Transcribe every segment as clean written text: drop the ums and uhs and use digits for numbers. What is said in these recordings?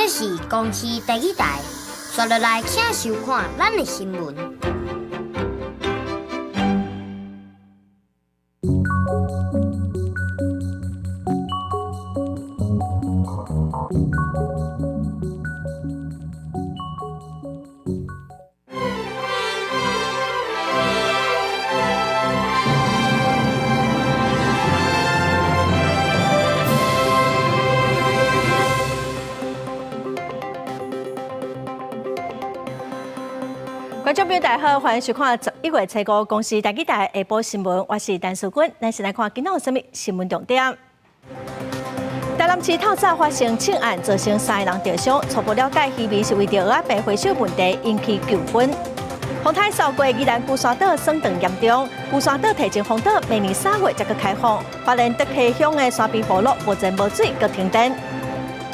這是公視第一台，刷落來請收看咱的新聞。觀眾朋友大家好，歡迎收看11月初五公視台語台下晡新聞，我是陳淑君。咱先來看今仔有啥物新聞重點。台南市透早發生槍案，造成三個人著傷。初步了解，漁民是為著蚵仔棚回收問題引起糾紛。風颱掃過宜蘭龜山島損斷嚴重，龜山島提前封島，明年3月才閣開放。花蓮竹溪鄉的山邊河路目前無水，閣停電。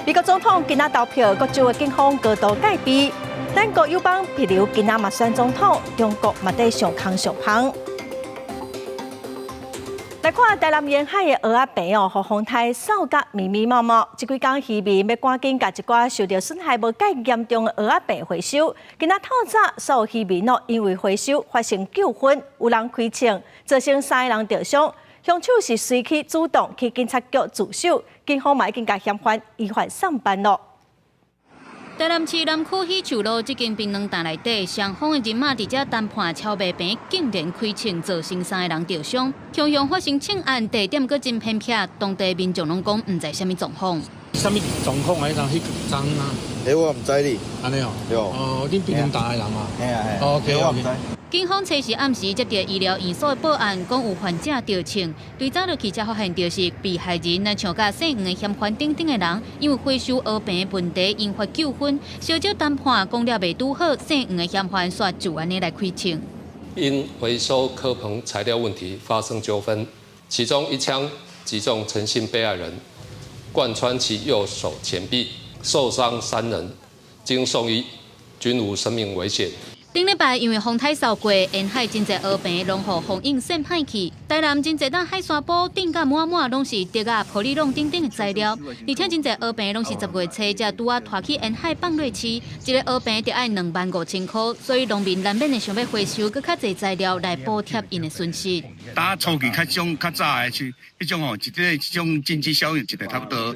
美國總統今仔投票，各州的警方高度戒備。咱國友邦皮尤今仔嘛選總統，中國嘛佇上空上芳。來看台南沿海的蚵仔棚哦，予風颱掃甲密密麻麻。這幾工漁民欲趕緊共一寡受著損害無蓋嚴重的蚵仔棚回收。今仔透早，所有漁民哦，因為回收發生糾紛，有人開槍，造成三個人著傷。兇手是隨去主動去警察局自首，警方嘛已經共嫌犯依法送辦囉。台南市南區喜樹路這間檳榔攤內底，雙方的人馬佇遮談判超賣棚，竟然開槍，造成三個人著傷。強強發生槍案，地點閣真偏僻，當地民眾攏講毋知啥物狀況。啥物狀況啊？彼陣彼陣啊？欸，我毋知哩。按呢哦。對。哦，恁檳榔攤的人嘛？嘿啊嘿。 OK OK。警方初時暗時接著醫療院所的報案，講有患者著槍。對早落去才發現，就是被害人若像佮姓黃的嫌犯等等的人，因為回收蚵棚問題引發糾紛，小少談判講了袂拄好，姓黃的嫌犯煞就按呢來開槍。因回收蚵棚材料問題發生糾紛，其中一槍擊中陳姓被害人，貫穿其右手前臂，受傷三人，經送醫均無生命危險。頂禮拜因為風颱掃過，沿海真濟蚵棚攏予風湧散歹去。台南真濟棟海沙埔頂甲滿滿攏是竹仔、玻璃籠等等的材料，而且真濟蚵棚攏是10月初才拄仔拖去沿海放落市，一个蚵棚著愛25,000箍，所以農民難免會想欲回收閣較濟材料來補貼𪜶的損失。打初期較種較早的是彼種吼，一個這種經濟效應，一個差不多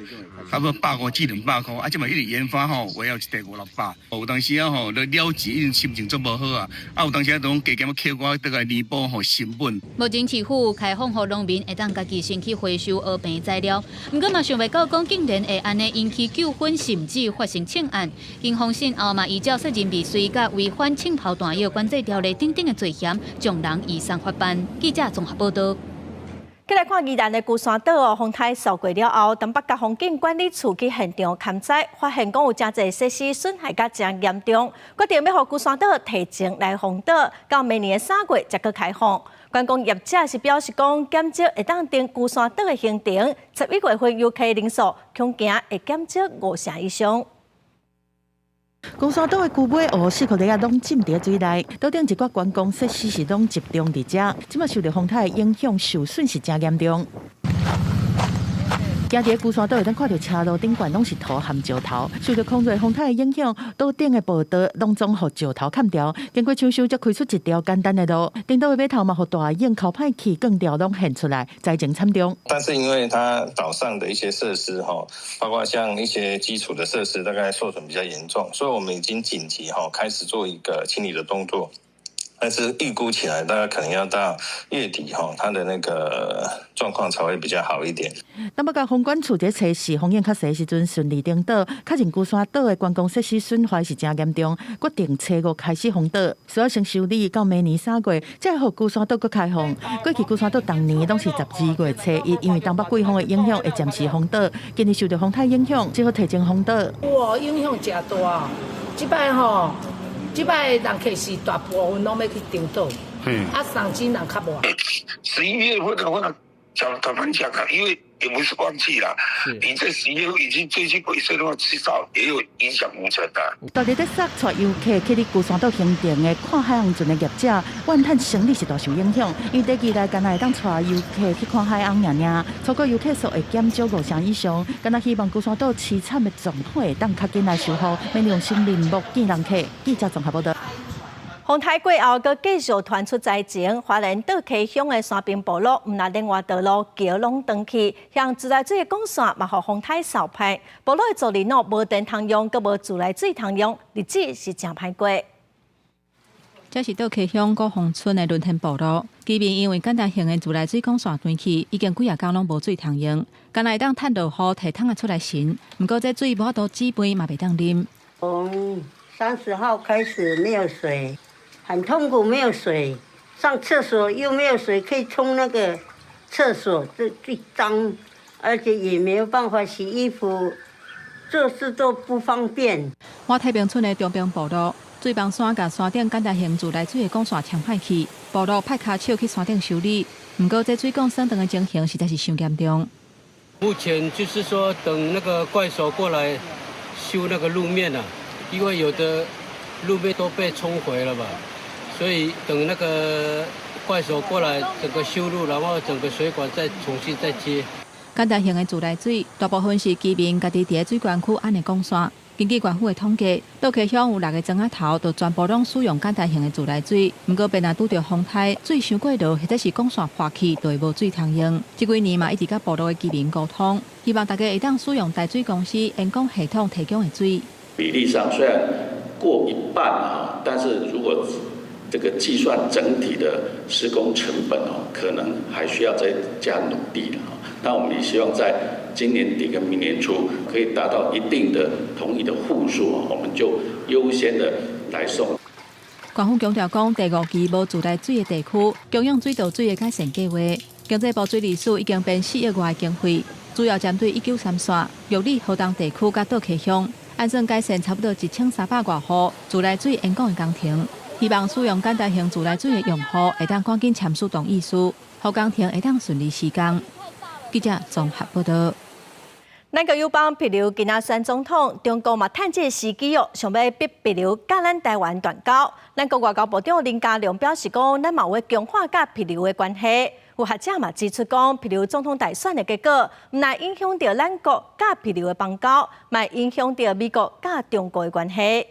150至200箍，啊，這擺一直研發吼，有一塊五六百。有當時啊吼，咧了錢已經心情足無好啊，啊有當時啊，都攏加減扣我倒來彌補吼成本。目前市府開放予農民會當家己先去回收蚵棚材料，毋過嘛想袂到講竟然會按呢引起糾紛，甚至發生槍案。警方訊後嘛依照殺人未遂佮違反槍炮彈藥管制條例等等的罪嫌，將人移送法辦。記者綜合報導。再來看宜蘭的龜山島哦，風颱掃過了後，東北角風景管理處去現場勘災，發現講有誠濟設施損害甲誠嚴重，決定欲予龜山島提前來封島，到明年的3月才閣開放。觀光業者是表示講，減少會當定龜山島的行程，11月份遊客人數恐驚會減少五成以上。龜山島的龜尾湖四箍底仔攏浸佇水內，島頂一寡觀光設施是攏集中佇遮，這擺受著風颱影響，受損是誠嚴重。行佇龜山島會當看著車路頂懸攏是土和石頭，受著狂熱風颱的影響，島頂的步道攏總予石頭崁牢。經過搶修，才開出一條簡單的路。頂島的碼頭嘛，予大湧溝歹去，鋼條攏現出來，災情慘重。但是因為它島上的一些設施，哈，包括像一些基礎的設施，大概受損比較嚴重，所以我們已經緊急哈開始做一個清理的動作。但是預估起來，大概可能要到月底哈，它的那個狀況才會比較好一點。東北角風管處佇測試風湧較細時陣順利登島，確認龜山島的觀光設施損壞是誠嚴重，決定初五開始封島，需要先修理到明年3月，才會予龜山島閣開放。過去龜山島逐年攏是12月初一，因為東北季風的影響會暫時封島，今年受著風颱影響，只好提前封島。哇，影響誠大，這擺吼。這擺人客是大部分攏欲去登島，啊，送錢人較無。11月份的話，講坦白講啊，因為也不是忘記啦，你這11月已經最近鬼稅的話，至少也有影響5成的。大日咧塞帶遊客去佇龜山島行程的看海翁船的業者，怨嘆生意是大受影響。因為短期內干焦會當帶遊客去看海翁爾爾，超過遊客數會減少5成以上。敢若希望龜山島淒慘的狀況會當較緊來修復，免用生面目見人客。記者綜合報道。風颱過後，閣繼續傳出災情。花蓮倒溪鄉的山邊部落，毋但連外道路橋攏斷去，像自來水的管線嘛，予風颱掃歹。部落的族人哦，無電通用，閣無自來水通用，日子是誠歹過。這是倒溪鄉古風村的輪天部落，居民因為簡單型的自來水管線斷去，已經幾仔工攏無水通用，干焦會當趁落雨提桶仔出來盛。毋過這水無法度煮飯嘛袂當啉。從30號開始沒有水。很痛苦，沒有水，上廁所又沒有水可以沖那個廁所，這最髒，而且也沒有辦法洗衣服，做事都不方便。我太平村的中平部落，水枋山佮山頂簡單型自來水的管線衝歹去，部落派跤手去山頂修理，毋過這水管損斷的情形實在是傷嚴重。目前就是說等那個怪手過來修那個路面啊，因為有的路面都被沖毀了吧。所以等那個怪手過來，整個修路，然後整個水管再重新再接。簡單型的自來水，大部分是居民家己佇咧水管區按的管線。根據縣府的統計，倒溪鄉有六个莊仔頭，都全部攏使用簡單型的自來水。毋過，若拄著風颱，水傷過濁，或者是管線破去，就會無水通用。這幾年嘛，一直佮部落的居民溝通，希望大家會當使用台水公司沿管系統提供的水。比例上雖然過一半啊，但是如果這個計算整體的施工成本哦，可能還需要再加努力的哈。那我們也希望在今年底跟明年初可以達到一定的同意的戶數，我們就優先的來送。縣府強調講，第五期無自來水的地區，供應水道水的改善計劃，經濟部水利署已經編4億外經費，主要針對193線、玉里、河東地區佮倒溪鄉，按算改善差不多1300外戶自來水沿管的工程。希望使用簡單型自來水的用戶會當趕緊簽署同意書，予工程會當順利施工。記者綜合報道。咱國友邦秘魯今仔選總統，中國嘛趁這個時機哦，想欲逼秘魯佮咱台灣斷交。咱國外交部長林佳龍表示講，咱嘛有強化佮秘魯的關係。有學者嘛指出講，秘魯總統大選的結果，毋但影響著咱國佮秘魯的邦交，嘛影響著美國佮中國的關係。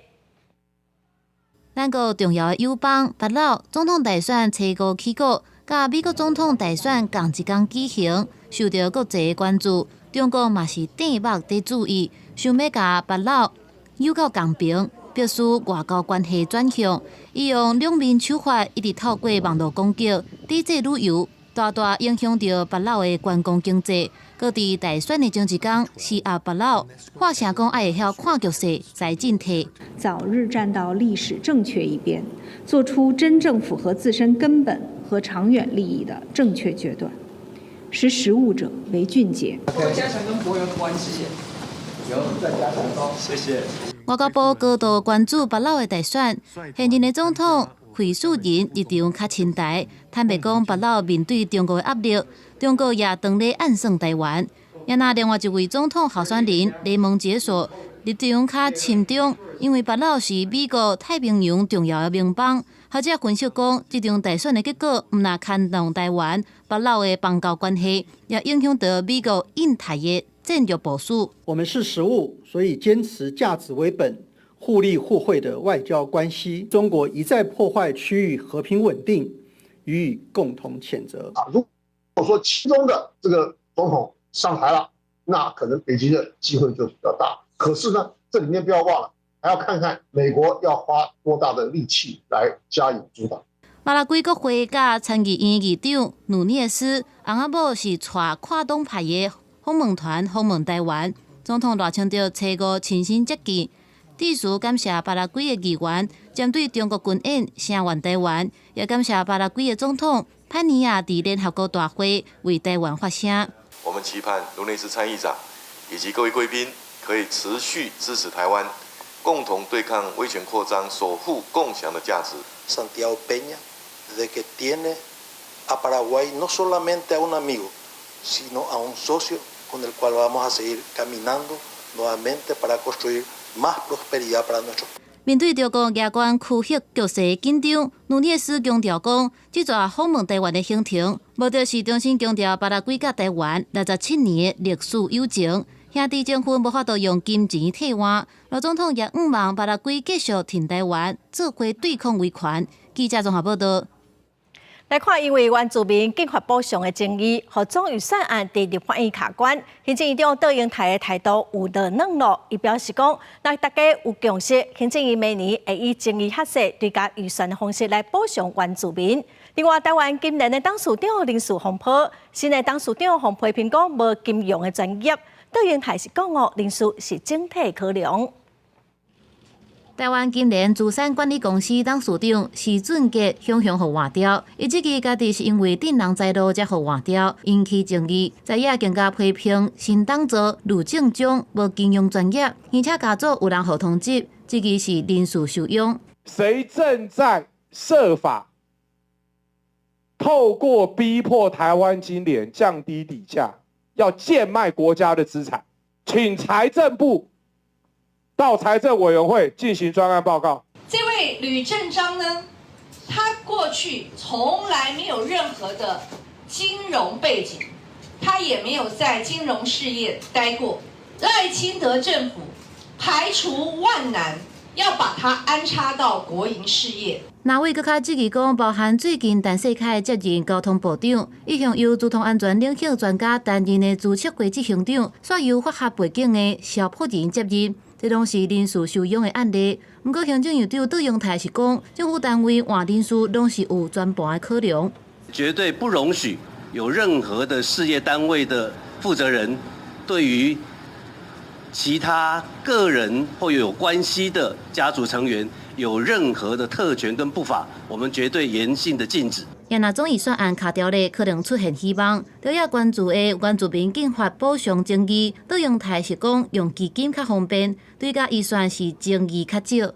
咱國重要的友邦帛琉總統大選初五起鼓，佮美國總統大選仝一工舉行，受著國際的關注。中國嘛是瞪目佇注意，想欲共帛琉友到仝爿，迫使外交關係轉向。伊用兩面手法，一直透過網路攻擊、抵制旅遊，大大影響著帛琉的觀光經濟。閣佇大選的前一工，施壓帛琉，喊聲講愛會曉看局勢，知進退，早日站到歷史正確一邊，做出真正符合自身根本和長遠利益的正確決斷。識時務者為俊傑。加強跟帛琉的關係。有再加強哦，謝謝。外交部高度關注帛琉的大選，現任的總統惠恕仁立場較親台，坦白講，帛琉面對中國的壓力，中國也當咧暗算台灣。也若另外一位總統候選人雷蒙傑索立場較親中，因為帛琉是美國太平洋重要的盟邦。學者分析講，這場大選的結果，毋但牽動台灣、帛琉的邦交關係，也影響著美國印太的戰略部署。我們識時務，所以堅持價值為本、互利互惠的外交關係。中國一再破壞區域和平穩定，予以共同譴責。啊，如果說親中的這個總統上台了，那可能北京的機會就比較大。可是呢，這裡面不要忘了，還要看看美國要花多大的力氣來加以阻擋。巴拉圭國會佮參議院議長努涅斯，翁仔某是帶跨黨派的訪問團訪問台灣。總統賴清德初五親身接見，致辭感謝巴拉圭的議員針對中國軍演聲援台灣，也感謝巴拉圭的總統潘尼亞佇聯合國大會為台灣發聲。我們期盼努內斯參議長以及各位貴賓可以持續支持台灣，共同對抗威權擴張，守護共享的價值。 Santiago Peña de que tiene a Paraguay no solamente a un amigo, sino a un socio con el cual vamos a seguir caminando nuevamente para construir más prosperidad para nuestro 面對中國嚴關區域局勢緊張，努涅斯強調講，這逝訪問台灣的行程，目的是重新強調巴拉圭佮台灣67年的歷史友情。兄弟情分無法度用金錢替換。賴總統也向望巴拉圭繼續挺台灣，做伙對抗威權。記者綜合報道。來看，因為原住民間法補償的爭議，予總預算案佇立法院卡關。行政院長卓榮泰的態度有落軟落，伊表示講，若大家有共識，行政院明年會以爭議較細追加預算的方式來補償原住民。另外，台灣金聯的董事長人事風波，新的董事長予批評講無金融的專業，卓榮泰是講哦，人事是整體考量。台灣金聯資產管理公司董事長徐俊傑雄雄予換掉，伊這個家己是因為鎮人財路才予換掉，引起爭議。在野更加批評新董座呂正中無金融專業，而且家族有人予通緝，這個是人事收養。誰正在設法透過逼迫台灣金聯降低底價，要賤賣國家的資產？請財政部到財政委員會進行專案報告。這位呂正章呢，他過去從來沒有任何的金融背景，他也沒有在金融事業待過。賴清德政府排除萬難，要把他安插到國營事業。那位閣較質疑講，包含最近陳世凱接任交通部長，一向由交通安全領域專家擔任的資策會執行長，煞由法學背景的蕭柏仁接任。這攏是人事收養的案例。毋過行政院長卓榮泰是講，政府單位換人事攏是有全盤的考量，絕對不容許有任何的事業單位的負責人對於其他個人或有關係的家族成員有任何的特權跟不法，我們絕對嚴禁的禁止。若總預算案卡掉咧，可能出現希望。對也關注的原住民間法補償爭議，卓榮泰是講用基金較方便，追加預算是爭議較少。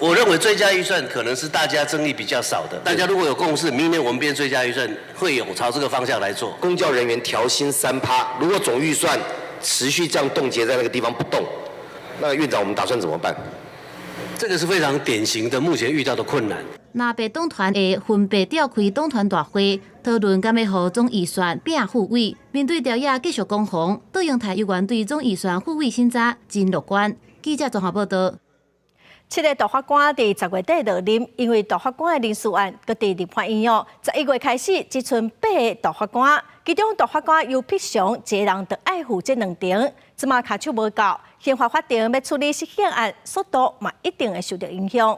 我認為追加預算可能是大家爭議比較少的。大家如果有共識，明年我們編追加預算會有朝這個方向來做。公教人員調薪3%，如果總預算持續這樣凍結在那個地方不動，那院長我們打算怎麼辦？這個是非常典型的目前遇到的困難。藍白黨團會分別召開黨團大會，討論敢欲予總預算摒付委。面對朝野繼續攻防，卓榮泰猶原對總預算付委審查真樂觀。記者綜合報道。七个大法官佇10月底落任，因為大法官的人事案，閣佇立法院哦。11月開始，只賰八个大法官，其中大法官游碧祥一个人就愛負這兩庭，這馬跤手無夠，憲法法庭欲處理釋憲案，速度嘛一定會受著影響。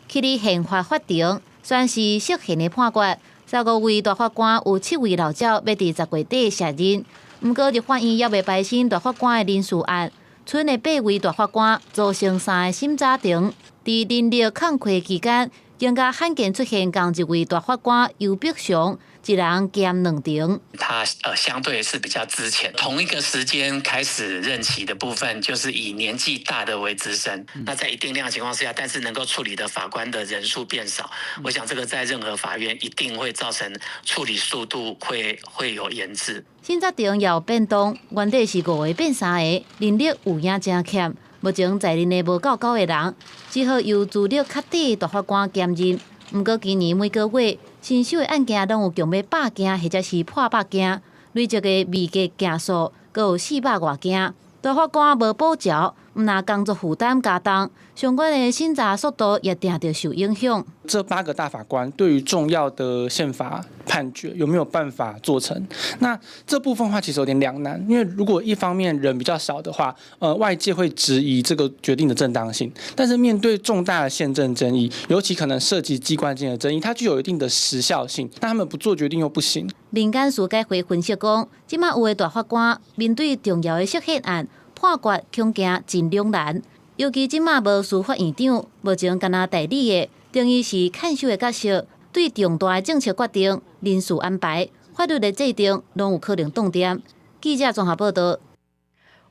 去年憲法法庭宣示釋憲的判決，15位大法官有七位老鳥欲佇10月底卸任，毋過立法院猶未排審大法官的人事案，賰的八位大法官組成三个審查庭，佇人力空缺期間，更加罕見出現仝一位大法官游碧祥一人兼兩庭。他相對是比較資淺，同一個時間開始任期的部分，就是以年紀大的為資深。那在一定量的情況之下，但是能夠處理的法官的人數變少，我想這個在任何法院一定會造成處理速度會有延滯。審查庭也有變動，原底是五个變三个，人力有影誠欠。目前在任的無夠九个人，只好由資歷較低的大法官兼任。毋過今年每個月新收的案件攏有強欲百件，或者是破百件，累積的未結件數閣有400外件。大法官無補繳，毋但工作負擔加重，相關的審查速度也定著受影響。這八個大法官對於重要的憲法判決有沒有辦法做成？那這部分的話其實有點兩難，因為如果一方面人比較少的話，外界會質疑這個決定的正當性。但是面對重大的憲政爭議，尤其可能涉及機關間的爭議，它具有一定的時效性，但他們不做決定又不行。民間司改會分析講，這馬有的大法官面對重要的釋憲案判決，恐驚真兩難。尤其這馬無司法院長，目前干焦代理的，等於是看守的角色，對重大的政策決定、人事安排、法律的制定，攏有可能凍定。記者綜合報道。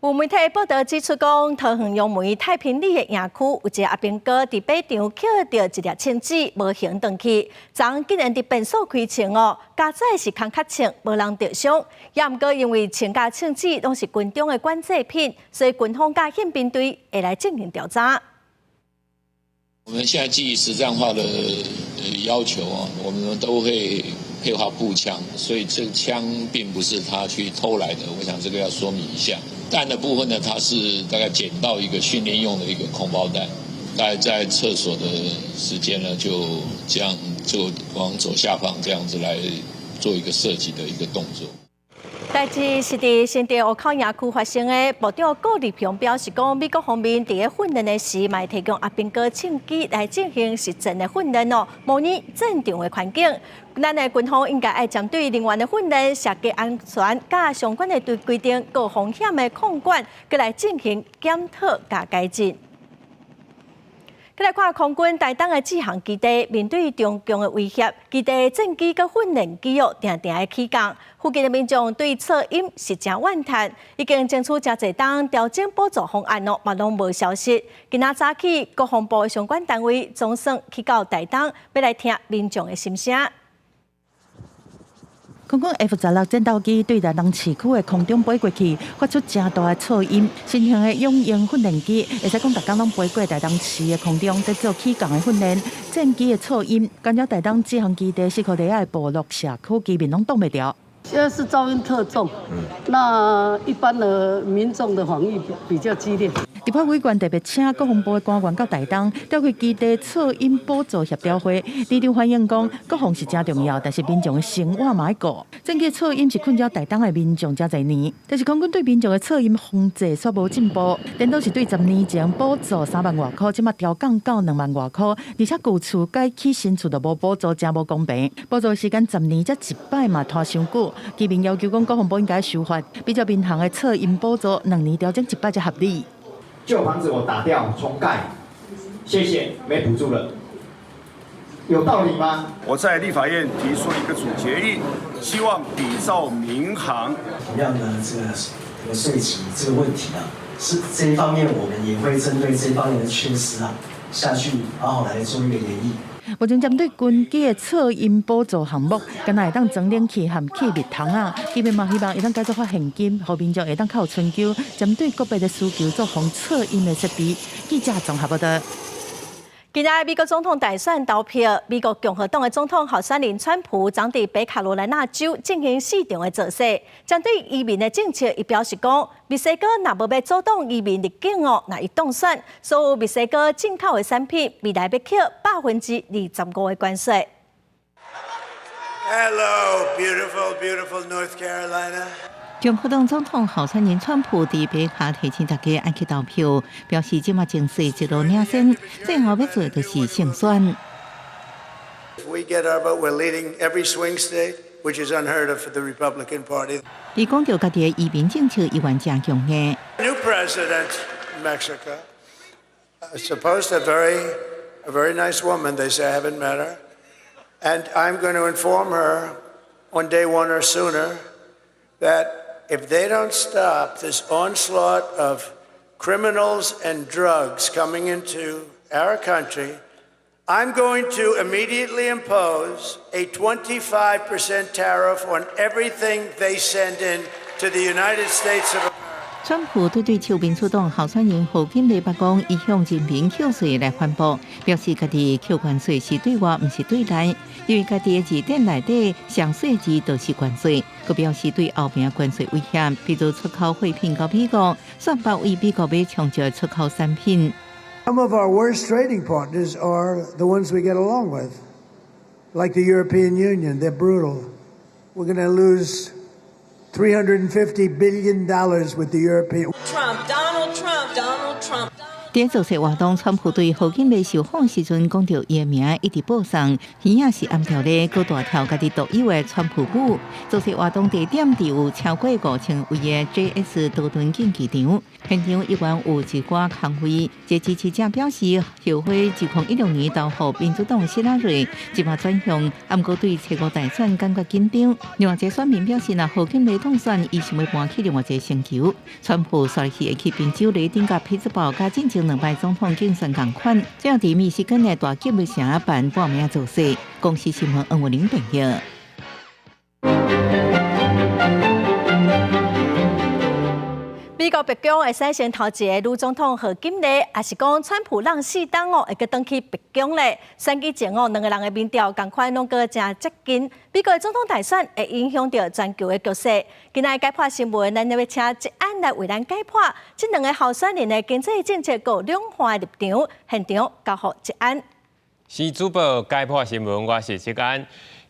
有媒體報道指出，講桃園楊梅太平里的營區有一个阿兵哥佇靶場抾著一粒槍子，無還轉去，昨竟然佇便所開槍哦，佳哉是空殼槍，無人著傷。也毋過因為槍佮槍子攏是軍中的管制品，所以軍方佮憲兵隊會來進行調查。我們現在基於實戰化的要求啊，我們都會配發步槍，所以這槍並不是他去偷來的。我想這個要說明一下。彈的部分呢，他是大概撿到一個訓練用的一個空包彈，大概在廁所的時間呢，就這樣就往左下方這樣子來做一個射擊的一個動作。代誌是佇新竹湖口營區發生的，部長顧立雄表示講，美國方面佇咧訓練的時，嘛會提供阿兵哥槍支來進行實戰的訓練哦，模擬戰場的環境。咱的軍方應該愛針對人員的訓練、設計安全佮相關的對規定、閣風險的控管，閣來進行檢討佮改進。來看空軍台東的志航基地，面對中共的威脅，基地戰機佮訓練機哦，定定的起降。附近的民眾對噪音是誠怨嘆，已經爭取誠濟冬調整補助方案哦，嘛攏無消息。今仔早起，國防部的相關單位總算去到台東，欲來聽民眾的心聲。空軍 F-16戰鬥機對台東市區的空中飛過去，發出誠大的噪音。新型的勇鷹訓練機，會使講逐工攏飛過台東市的空中，佇做起降的訓練。戰機的噪音，干擾台東志航基地四箍犁仔的部落社區居民攏擋袂牢。現在是噪音特重，那一般的民眾的反應比較激烈。立法委員特別請國防部的官員到台東召開基地噪音補助協調會，里長反映講，國防是誠重要，但是民眾的生活嘛愛顧。戰機噪音是困擾台東的民眾誠濟年，但是空軍對民眾的噪音防制卻無進步，顛倒是對10年前補助3萬外箍，這馬調降到2萬外箍，而且舊厝改起新厝就無補助，誠無公平。補助時間十年才一擺嘛拖傷久，居民要求講國防部應該修法，比較民航的噪音補助2年調整一擺才合理。舊房子我打掉重蓋，謝謝，沒補助了，有道理嗎？我在立法院提出一個擬決議，希望比照民航同樣的這個稅級這個問題啊，是這一方面我們也會針對這方面的缺失啊，下去好好來做一個研議。目前針對軍機的噪音補助項目，敢若會當裝冷氣和氣密窗仔，居民嘛希望會當改做發現金，予民眾會當較有春秋。針對個別的需求做防噪音的設備。記者綜合報道。今仔美國總統大選投票，美國共和黨的總統候選人川普昨佇北卡羅來納州進行四場的造勢，針對移民的政策，伊表示講，墨西哥若無欲阻擋移民入境哦，若伊當選，所有墨西哥進口的產品未來欲課25%的關稅。 Hello, beautiful, beautiful North Carolina. 共和黨總統候選人川普佇北卡提醒大家愛去投票，表示這馬情勢一路領先，最後欲做的就是勝選。 We get our vote. We're leading every swing state, which is unheard of for the Republican Party. 伊講著家己的移民政策依然誠強硬。 New president of Mexico, supposed a very nice woman. They say. I haven't met her, and I'm going to inform her on day one or sooner that if they don't stop this onslaught of criminals and drugs coming into our country, I'm going to immediately impose a 25% tariff on everything they send in to the United States of America. 川普對對手民主黨候選人賀錦麗白講，伊向人民扣稅來反駁，表示家己扣關稅是對外，毋是對內，因為家己的字典內底上細字就是關稅。閣表示對後面關稅威脅，比如出口貨品到美國，煞包為美國買上少出口產品。 Some of our worst trading partners are the ones we get along with, like the European Union. They're brutal. We're going to lose $350 billion with the European. Trump, Donald Trump, Donald Trump. 佇造勢活動，川普對賀錦麗受訪時陣講著伊的名一直報送，耳仔是暗跳咧，閣大跳家己獨有的川普舞。造勢活動地點佇有超過5000位的 J.S. 多頓競技場，現場依然有一寡空位。這支持者表示後悔2016年投予民主黨希拉蕊，這馬轉向，毋過對初五大選感覺緊張。另外一個選民表示，若賀錦麗當選，伊想欲搬去另外一個星球。川普煞去會去賓州雷丁佮匹茲堡，佮進前兩擺總統競選仝款，這樣佇密西根的大級城辦半暝造勢。公視新聞黃文玲編譯。美國白宮會產生頭一个女總統賀錦麗，抑是講川普讓四冬哦會閣轉去白宮咧？選舉前哦，兩个人的民調仝款攏閣誠接近。美國的總統大選會影響著全球的局勢。今仔解盤新聞，咱欲請捷安來為咱解盤這兩个候選人的經濟政策閣兩岸的立場。現場交予捷安。是主播解盤新聞，我是捷安。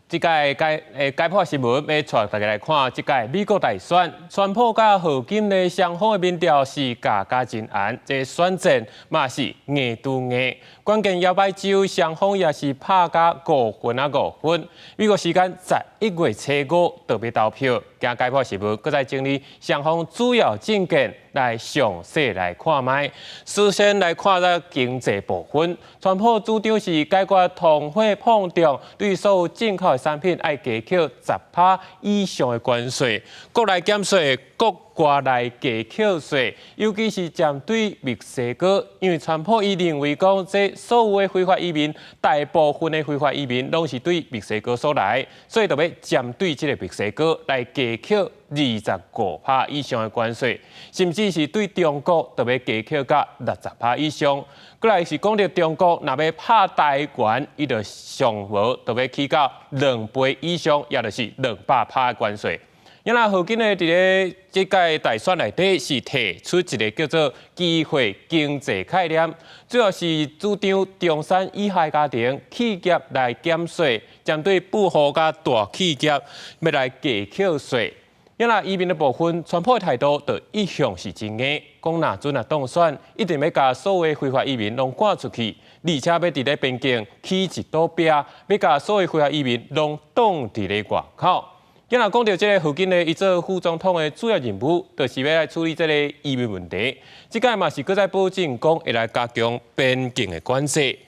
這屆解盤新聞欲帶大家來看，這屆美國大選，川普佮賀錦麗雙方的民調是咬甲真絚，這選戰嘛是硬對硬。關鍵搖擺州雙方也是拍甲5分仔5分。美國時間11月初五就欲投票，今解盤新聞閣再整理雙方主要政見來詳細來看覓。首先來看咱經濟部分，川普主張是解決通貨膨脹，對所有進口的產品愛加課10%以上的關稅，國內減稅，國外來加課稅，尤其是針對墨西哥，因為川普伊認為講，這所有的非法移民，大部分的非法移民攏是對墨西哥所來，所以就欲針對這个墨西哥來加課25%以上的關稅，甚至是對中國就欲加課到60%以上。閣來是講著中國，若欲拍台灣，伊就上無就欲起到2倍以上，也就是200%的關稅。因那賀錦麗佇咧這屆大選內底是提出一个叫做機會經濟概念，主要是主張中產以下家庭企業來減稅，針對富戶佮大企業欲來加課稅。因那移民的部分，川普的態度就一向是真硬，講若陣若當選，一定欲共所有非法移民攏趕出去，而且欲佇咧邊境起一堵壁，欲共所有非法移民攏擋佇咧外口。今若講著這个賀錦麗，伊做副總統的主要任務，就是欲來處理這个移民問題。這擺嘛是閣再保證講會來加強邊境的管制，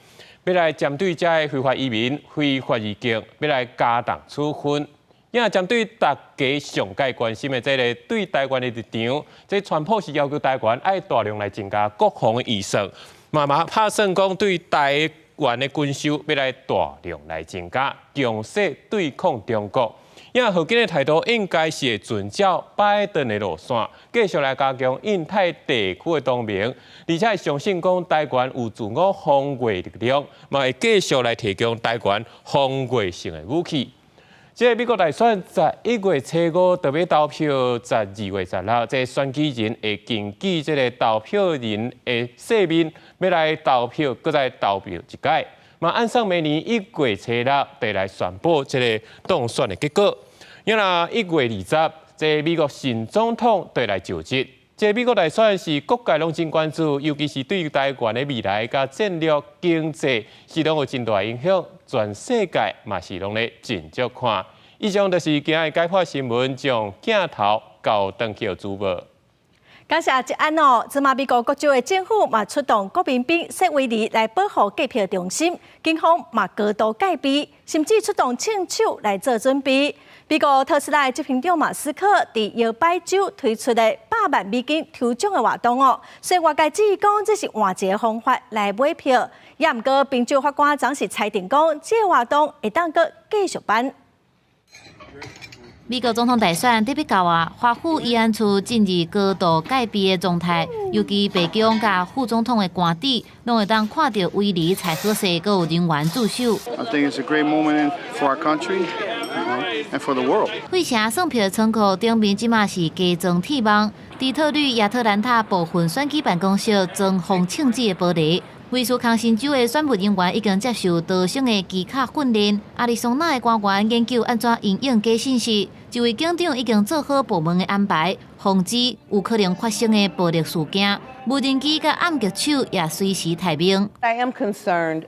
欲來針對這个非法移民、非法入境，欲來加重處分。也針對大家上蓋關心的這个對台灣的立場，這川普是要求台灣愛大量來增加國防的預算，嘛嘛拍算講對台灣的軍售欲來大量來增加，強勢對抗中國。因為賀錦麗態度應該是會遵照拜登的路線，繼續來加強印太地區的同盟，而且相信講台灣有自我防衛力量，嘛會繼續來提供台灣防衛性的武器。這个美國大選11月初五就欲投票，12月16，這个選舉人會根據這个投票人的姓名，欲來投票，閣再投票一擺。嘛按算明年1月初六就來宣布這个當選的結果。因若1月20，這个美國新總統就來就職。這个美國大選是各界攏真關注，尤其是對台灣的未來佮戰略經濟是攏有真大影響，全世界嘛是攏咧真足看。以上就是今日解盤新聞，將鏡頭交轉去予主播。感謝捷安哦，這馬美國各州的政府嘛出動國民兵設圍籬來保護計票中心，警方嘛高度戒備，甚至出動槍手來做準備。美國特斯拉執行長馬斯克佇搖擺州推出的100萬美金抽獎的活動哦，雖然外界質疑講這是換一个方法來買票，也毋過賓州法官昨是裁定講，這个活動會當閣繼續辦。美國總統大選特別到啊，華府依然處進入高度戒備的狀態，尤其白宮佮副總統的官邸，攏會當看著圍籬裁好勢，閣有人員駐守。 I think it's a great moment for our country and for the world. 費城算票倉庫頂面這馬是加裝鐵網，底特律、亞特蘭大部分選舉辦公室裝防槍支的玻璃。威斯康辛州的選務人員已經接受逃生的技巧訓練。亞利桑那的官員研究按怎因應假訊息。一位警長已經做好部門的安排，防止有可能發生的暴力事件。無人機佮暗擊手也隨時待命。 I am concerned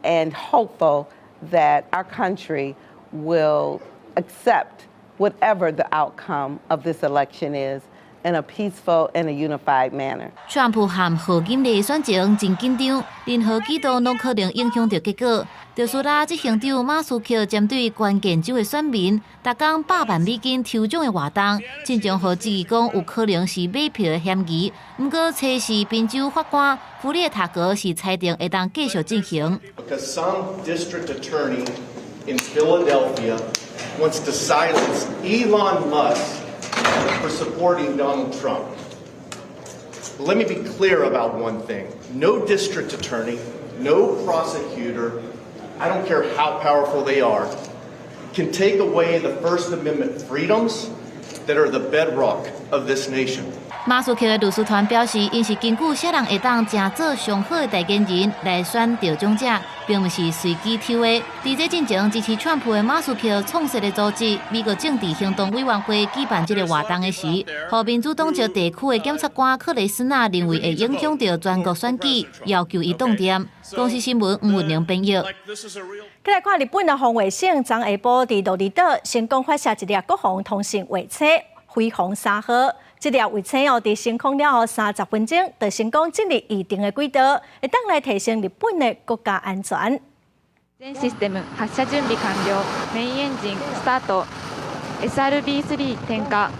and hopeful that our country will accept whatever the outcome of this election is in a peaceful and a unified manner. 川普和賀錦麗選情真緊張，任何舉動攏可能影響著結果。特斯拉執行長馬斯克針對關鍵州的選民，逐工100萬美金抽獎的活動，進前予質疑講有可能是買票的嫌疑。毋過，測試賓州法官弗列塔格是裁定會當繼續進行。 Because some district attorney in Philadelphia wants to silence Elon Musk for supporting Donald Trump. Let me be clear about one thing. No district attorney, no prosecutor, I don't care how powerful they are, can take away the First Amendment freedoms that are the bedrock of this nation. 馬斯克的律師團表示，𪜶是根據啥人會當成做上好的代言人來選得獎者，並毋是隨機抽的。佇這進前支持川普的馬斯克創設的組織美國政治行動委員會舉辦這个活動的時，予民主黨籍地區的檢察官克雷斯納認為會影響著全國選舉，要求伊擋電。公視新聞吳文玲編譯。再來看日本的防衛省，昨下晡佇鹿兒島成功發射一粒國防通信衛星飛鴻3號。這粒衛星哦，佇升空了後30分鐘，就成功進入預定的軌道，會當來提升日本的國家安全。全システム発射準備完了。メインエンジンスタート。SRB3 点火。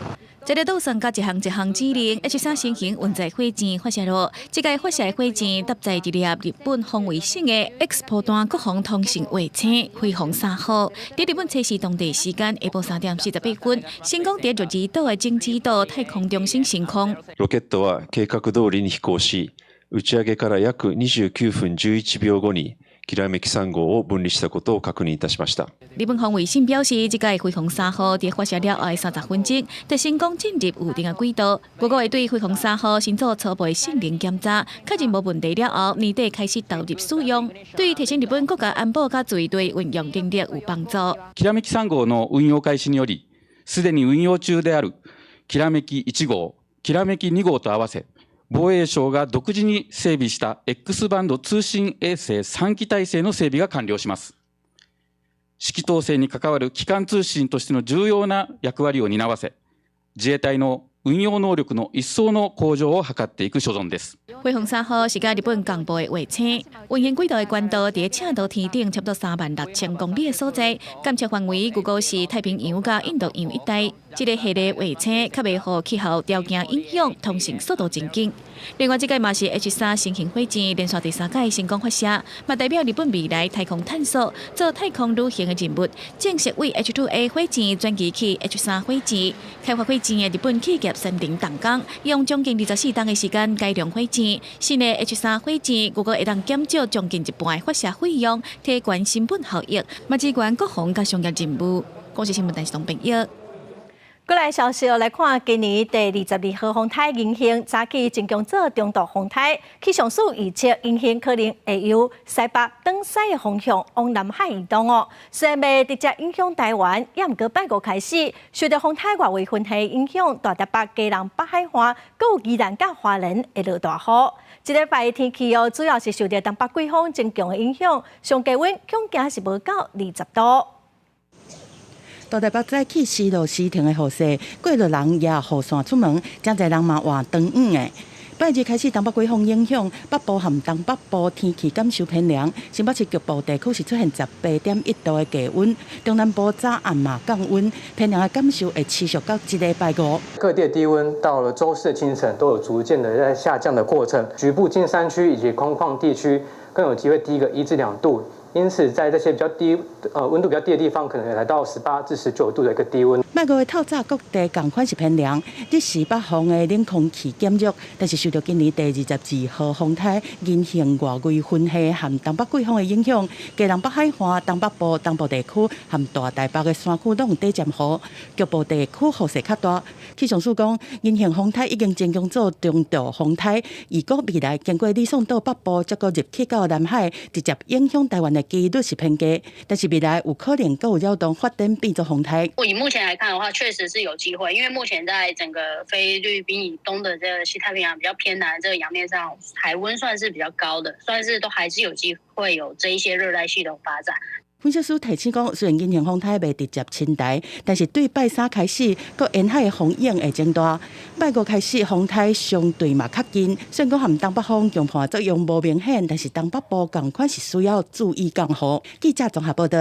這个導算佮一項一項指令，H3新型運載火箭發射囉。這個發射的火箭搭載一粒日本防衛省的 X 波段國防通信衛星飛鴻3號，佇日本測試當地時間下晡3點48分，成功佇鹿兒島的種子島太空中心升空。ロケットは計画通りに飛行し、打ち上げから約29分11秒後にきらめき3号を分離したことを確認いたしました。日本防衛省表示，這個飛鴻3號佇發射了後30分鐘，就成功進入預定的軌道。預估會對飛鴻三號先做初步的性能檢查，確認無問題了後，年底開始投入使用，對提升日本國家安保佮自衛隊運用能力有幫助。きらめき3号の運用開始により、すでに運用中であるきらめき1号、きらめき2号と合わせ、防衛省が独自に整備した X バンド通信衛星3基体制の整備が完了します。指揮統制に関わる基幹通信としての重要な役割を担わせ、自衛隊の運用能力の一層の向上を図っていく所存です。飛鴻3號是佮日本共部的衛星，運行軌道的高度佇赤道天頂差不多36,000公里的所在，監測範圍預估是太平洋佮印度洋一帶。這个系列衛星較袂予氣候條件影響，通信速度真緊。另外，這个嘛是 H3新型火箭連續第三擺成功發射，嘛代表日本未來太空探索做太空旅行的任務，正式為 H2A 火箭轉移去 H3火箭。開發火箭的日本企業三菱重工，用將近24冬的時間改良火箭，新的 H3火箭預估會當減少將近一半的發射費用，提懸成本效益，嘛支援國防佮商業任務。公視新聞電視東編譯。過來消息來看，今年第22號風颱銀杏早起增強做中度風颱，氣象署預測銀杏可能會由西北轉西的方向往南海移動哦。雖然袂直接影響台灣，也毋過拜五開始受著風颱外圍雲系影響，大台北、基隆北海岸、閣有宜蘭佮花蓮會落大雨。這禮拜天氣哦，主要是受著東北季風增強的影響，上低溫恐驚是無到20度。大台北早起時落時停的雨勢，過路人也雨傘出門，誠濟人嘛換長雨的。拜日開始，東北季風影響北部和東北部天氣感受偏涼，新北市局部地區是出現18.1度的低溫，中南部早暗嘛降溫，偏涼的感受會持續到這禮拜五。各地的低溫到了週四的清晨都有逐漸的在下降的過程，局部近山區以及空曠地區更有機會低個1至2度。因此，在這些比較低、溫度比較低的地方，可能來到18至19度的一個低溫。拜五的透早各地仝款是偏涼，日時北方的冷空氣減弱，但是受著今年第22號風颱銀杏外圍雲系和東北季風的影響，基隆北海岸、東北部、東部地區和大台北的山區攏底漸雨，局部地區雨勢較大。氣象署講，銀杏風颱已經增強做中度風颱，預估未來經過呂宋島北部，再閣入去到南海，直接影響台灣的幾率是偏低，但是未來有可能閣有擾動發展變做風颱。以目前來看的話，確實是有機會，因為目前在整個菲律賓以東的這個西太平洋比較偏南這個洋面上，海溫算是比較高的，算是都還是有機會有這一些熱帶系統發展。分析師提醒講，雖然銀杏風颱袂直接侵台，但是對拜三開始，閣沿海的風湧會增大。拜五開始風颱相對嘛較近，雖然講含東北風強迫作用無明顯，但是東北部仝款是需要注意降雨。記者綜合報道。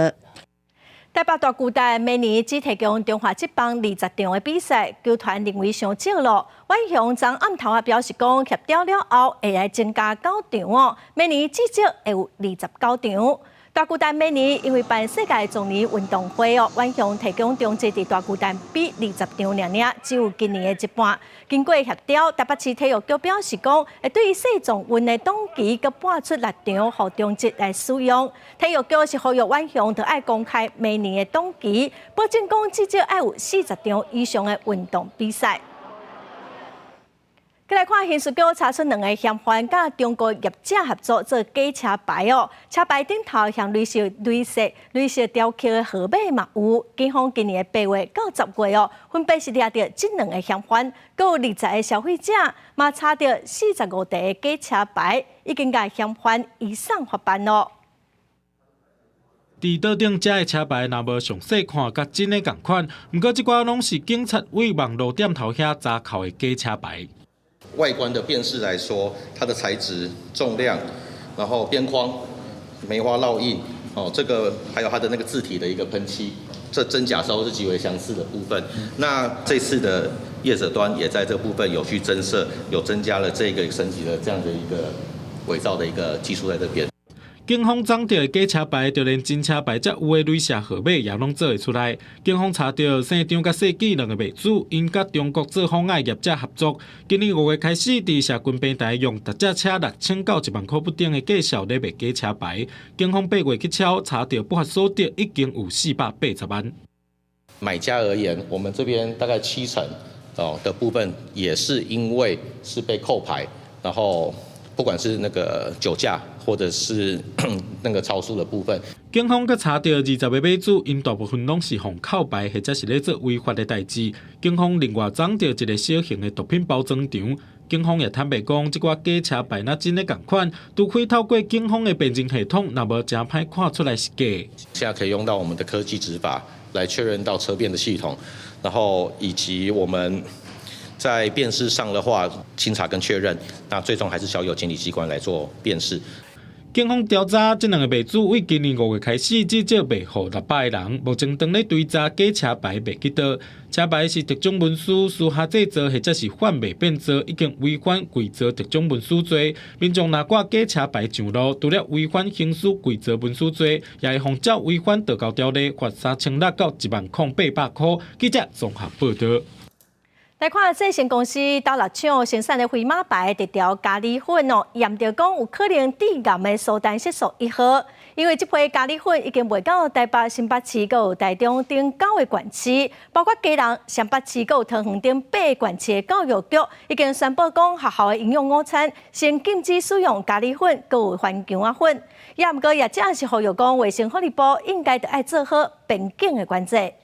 台北大巨蛋明年只提供中華職棒20場的比賽，球團認為傷少咯。遠雄昨暗頭仔表示講，協調了後會來增加九場哦，明年至少會有29場。大巨蛋明年因為辦世界壯年運動會哦，遠雄提供中職佇大巨蛋比20場爾爾，只有今年的一半。經過協調，台北市體育局表示講，會對世壯運的檔期閣撥出六場，予中職來使用。體育局是呼籲遠雄，著愛公開明年的檔期，保證講至少愛有40場以上的運動比賽。閣來看刑事局查出兩个嫌犯，佮中國業者合作做假車牌哦，車牌頂頭向鐳射、鐳射、鐳射雕刻的號碼嘛有。警方今年的8月到10月哦，分別是掠著這兩个嫌犯，閣有20个消費者，嘛查著45台的假車牌，已經共嫌犯移送法辦咯。佇桌頂遮的車牌，若無詳細看，佮真的仝款。毋過，這寡攏是警察對網路店頭遐查扣的假車牌。外觀的辨識來說，它的材質、重量，然後邊框、梅花烙印，哦，這個還有它的那個字體的一個噴漆，這真假都是極為相似的部分。那這次的業者端也在這部分有去增設，有增加了這個升級的這樣的一個偽造的一個技術在這邊。警方掌著的假車牌，就連真車牌才有的鐳射號碼也攏做會出來。警方查著姓張佮姓紀兩个賣主，𪜶佮中國做仿的業者合作。今年5月開始，佇社群平台用逐隻車6000到1萬箍不等的價數咧賣假車牌。警方8月去抄，查著不法所得已經有480萬。買家而言，我們這邊大概70%哦的部分，也是因為是被扣牌，然後不管是那個酒駕，或者是那個超速的部分。警方閣查著20个買主，𪜶大部分攏是予扣牌，或者是咧做違法的代誌。警方另外掌著一个小型的毒品包裝場。警方也坦白講，這寡假車牌若真的仝款，除非透過警方的辨認系統，若無誠歹看出來是假。現在可以用到我們的科技執法來確認到車辨的系統，然後以及我們在辨識上的話，清查跟確認，那最終還是交由監理機關來做辨識。警方調查，這兩个賣主對今年5月開始，至少賣予600个人。目前當咧追查假車牌賣去佗，車牌是特種文書，私下製造或者是販賣變造，已經違反偽造特種文書罪。民眾若掛假車牌上路，除了違反行使偽造文書罪，也會予照違反道交條例罰3600到1萬零800箍。記者綜合報導。來看，製成公司斗六廠生產的飛馬牌特調咖喱粉哦，驗著講有可能致癌的蘇丹色素一號，因為這批咖喱粉已經賣到台北、新北市、閣有台中等9个縣市，包括基隆、雙北市、閣有桃園等8个縣市的教育局已經宣布講，學校的營養午餐先禁止使用咖喱粉，閣有番薑仔粉。也毋過業者是呼籲講，衛生福利部應該著愛做好邊境的管制。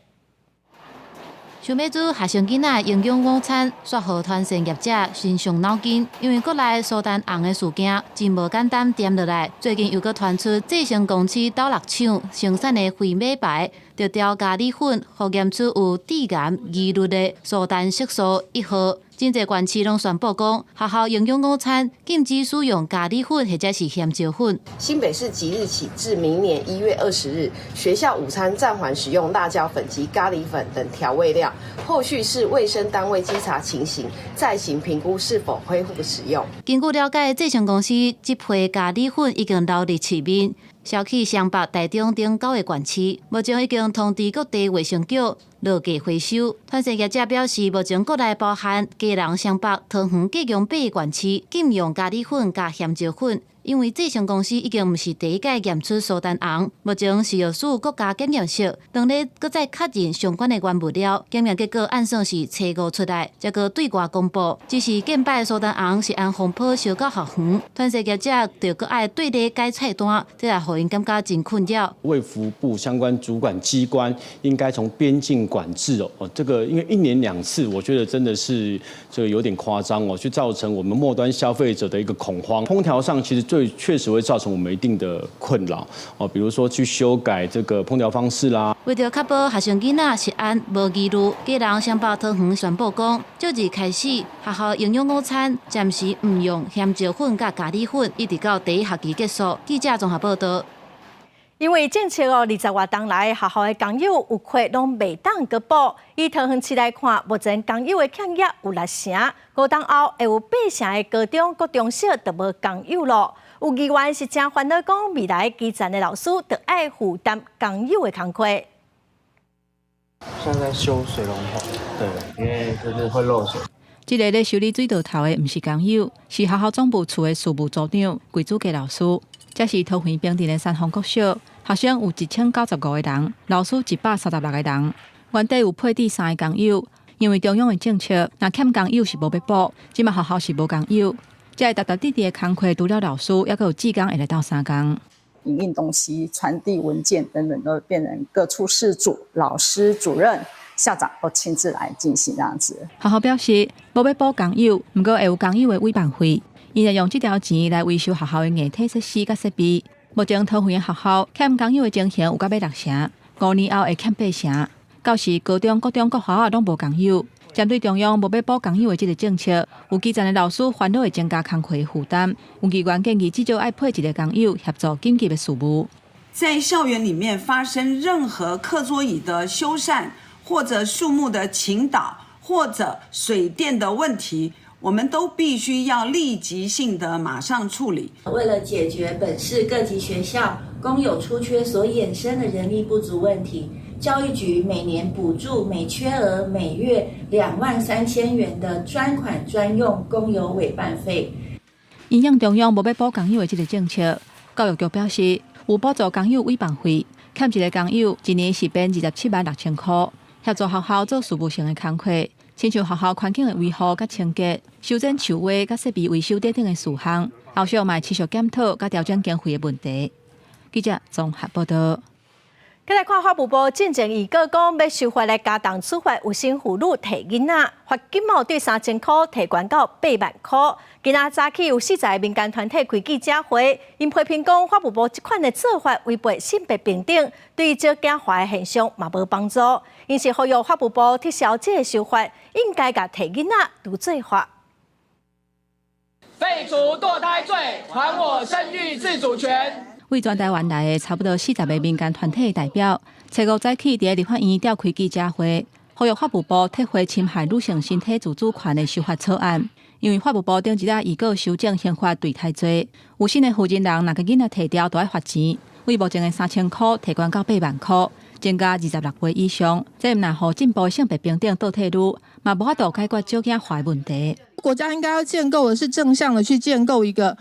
想欲煮學生囡仔營養午餐，煞予團膳業者心傷腦筋，因為國內蘇丹紅的事件真無簡單掂落來。最近又閣傳出製成公司斗六廠生產的飛馬牌特調咖喱粉，予驗出有致癌疑慮的蘇丹色素一號。真濟縣市攏宣布講，學校營養午餐禁止使用咖喱粉或者是鹹椒粉。新北市即日起至明年1月20日，學校午餐暫緩使用辣椒粉及咖喱粉等調味料。後續視衛生單位稽查情形，再行評估是否恢復使用。根據了解，製成公司這批咖喱粉已經流入市面，銷去雙北、台中等9个縣市，目前已經通知各地衛生局落架回收。團膳業者表示，目前國內包含基隆、雙北、桃園、高雄8个縣市禁用咖喱粉佮鹹椒粉，因為濟生公司已經毋是第一擺驗出蘇丹紅，目前食藥署國家檢驗室當咧閣再確認相關的原物料，檢驗結果按算是初五出來，才閣對外公布。只是近擺蘇丹紅是按風波燒到學園，團體業者就閣愛對咧改菜單，這也予𪜶感覺真困擾。衛福部相關主管機關應該從邊境管制哦，這個因為一年兩次，我覺得真的是這個有點誇張哦，去造成我們末端消費者的一個恐慌。烹調上其實最確實會造成我們一定的困擾哦，比如說去修改這個烹調方式啦。為著確保學生囡仔食安無疑慮，基隆雙北桃園宣布講，這日開始學校營養午餐暫時毋用鹹椒粉佮咖喱粉，一直到第一學期結束。記者綜合報道。因為政策哦，20外冬來學校的工友有缺攏袂當閣補。以桃園市來看，目前工友的欠額有六成，五冬後會有八成的高中、國中小都無工友咯。有議員是誠煩惱，講未來基層的老師著愛負擔工友的工課。現在修水龍頭，對，因為就是會漏水。這个咧修理水道頭的毋是工友，是學校總務處的事務組長桂祖傑老師。這是桃園平鎮的三峰國小，學生有1095個人，老師136個人。原底有配置三个工友，因為中央的政策，若欠工友是無欲補，這馬學校是無工友。這个沓沓疊疊的工課，除了老師，猶閣有志工會來鬥相共。影印東西、傳遞文件等等，都變成各處室主、老師、主任、校長都親自來進行這樣子。學校表示，無欲補工友，毋過會有工友的委辦費。𪜶會用這條錢來維修學校的硬體設施佮設備。目前桃園學校欠工友的情形有到欲六成，5年後會欠八成。到時高中、國中、國小攏無工友。針對中央無欲補工友的這个政策，有基層的老師煩惱會增加工課負擔。有議員建議至少愛配一个工友協助緊急的事務。在校園裡面發生任何課桌椅的修繕，或者樹木的傾倒，或者水電的問題，我們都必須要立即性的馬上處理。為了解決本市各級學校工友出缺所衍生的人力不足問題，教育局每年補助每缺額每月23,000元的專款專用工友委辦費。因應中央無欲補工友的這个政策，教育局表示有補助工友委辦費，欠一个工友一年是編276,000塊，協助學校做事務性的工課，親像學校環境的維護佮清潔、修剪樹蛙佮設備維修等等的事項，後續嘛會持續檢討佮調整經費的問題。記者綜合報道。再來看法務部進前預告講，欲修法來加重處罰有生婦女提囡仔，罰金哦對3000塊提懸到8萬塊。今仔早起有40個民間團體開記者會，𪜶批評講法務部這款的做法違背性別平等，對少子化的現象嘛無幫助。𪜶是呼籲法務部撤銷這个修法，應該共提囡仔除罪化。廢除墮胎罪，還我生育自主權。為全台灣來的差不多40個民間團體代表，初五早起佇立法院召開記者會，呼籲法務部撤回侵害女性身體自主權的修法草案。因為法務部頂一下預告修正刑法墮胎罪，有身的負責人若共囡仔提掉，就愛罰錢，為目前的3000塊提懸到8萬塊，增加26倍以上。這毋但予進步性別平等倒退嚕，嘛無法度解決少子化問題。國家應該要建構的是正向的去建構一個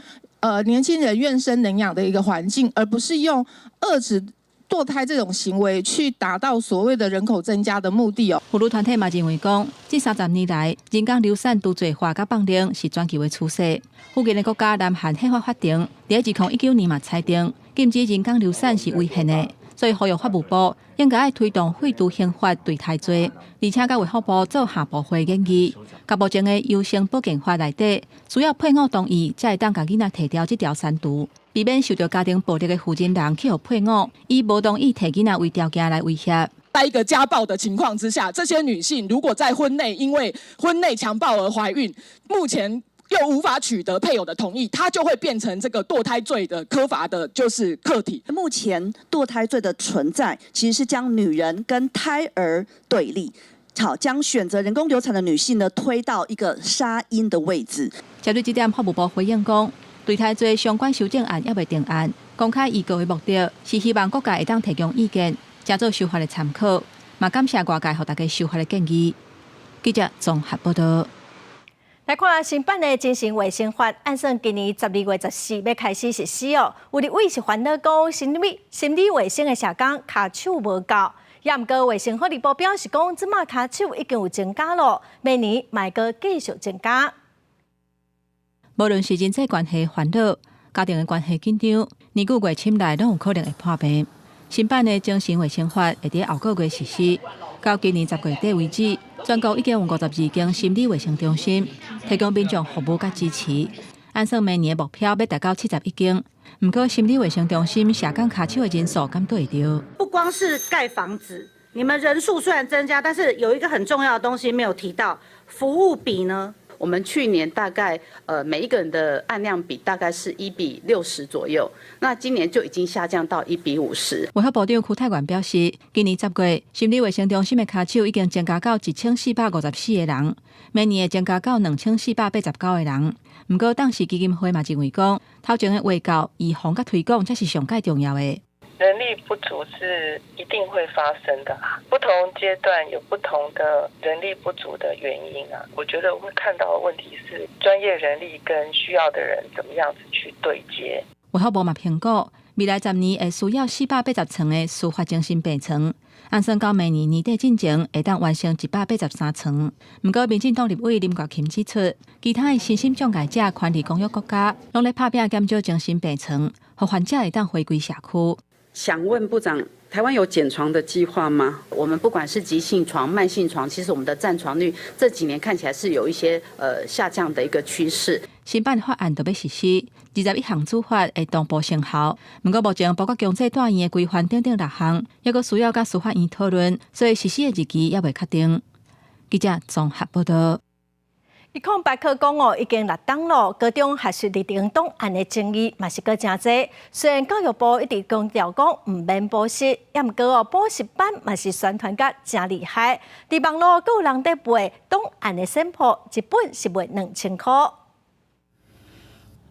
年輕人願生能養的一個環境，而不是用遏止墮胎這種行為去達到所謂的人口增加的目的哦。婦女團體嘛認為講，這30年來人工流產除罪化佮放任是全球的趨勢。附近的國家南韓憲法法庭佇2019年嘛裁定禁止人工流產是違憲的，所以呼籲法務部應該愛推動廢除刑法墮胎罪，而且佮衛福部做下部會研議，佮目前的優生保健法內底需要配偶同意，才會當共囡仔提掉這條刪除，避免受著家庭暴力的負責人去予配偶以無同意提囡仔為條件來威脅。在一個家暴的情況之下，這些女性如果在婚內因為婚內強暴而懷孕，目前又無法取得配偶的同意，她就會變成這個墮胎罪的科罰的，就是客體。目前墮胎罪的存在，其實是將女人跟胎兒對立，好，將選擇人工流產的女性呢推到一個殺嬰的位置。針對這點，法務部回應講，墮胎罪相關修正案猶未定案，公開預告的目的是希望各界會當提供意見，誠做修法的參考，嘛感謝外界予大家修法的建議。記者綜合報道。來看新版的精神衛生法，按算今年12月14欲開始實施哦。有立委是煩惱講，心理衛生的社工跤手無夠，也毋過衛生福利部表示講，這馬跤手已經有增加咯，明年嘛會閣繼續增加。無論是人際關係煩惱、家庭的關係緊張，年久月深來攏有可能會破病。新版的精神衛生法會佇後個月實施，到今年10月底為止，全國已經有52間心理衛生中心提供民眾服務佮支持。按算明年的目標欲達到71間，毋過心理衛生中心社工跤手的人數敢對會著？不光是蓋房子，你們人數雖然增加，但是有一個很重要的東西沒有提到，服務比呢？我們去年大概每一個人的案量比大概是1比60左右，那今年就已經下降到1比50。衛福部長邱泰源表示，今年10月心理衛生中心的跤手已經增加到1454個人，明年會增加到2489個人。毋過，當時基金會嘛認為講，頭前的衛教、預防佮推廣才是上蓋重要的。人力不足是一定會發生的，不同階段有不同的人力不足的原因啊。我覺得會看到的問題是專業人力跟需要的人怎麼樣子去對接。衛福部嘛評估，未來10年會需要480床的司法精神病床，按算到明年年底進前會當完成183床。毋過，民進黨立委林國琴指出，其他的身心障礙者權利公約國家，攏咧拍拚減少精神病床，予患者會當回歸社區。想問部長，台灣有減床的計劃嗎？我們不管是急性床、慢性床，其實我們的佔床率這幾年看起來是有一些下降的一個趨勢。新版法案就欲實施，21項主法會同步生效。毋過目前包括強制住院的規範等等六項，猶閣需要佮司法院討論，所以實施的日期猶未確定。記者綜合報道。108課講哦，已經6冬咯，高中學習歷程檔案的爭議嘛是閣誠濟。雖然教育部一直強調講毋免補習，也毋過哦，補習班嘛是宣傳甲誠厲害。佇網路閣有人佇賣檔案的新譜，一本是賣2000箍。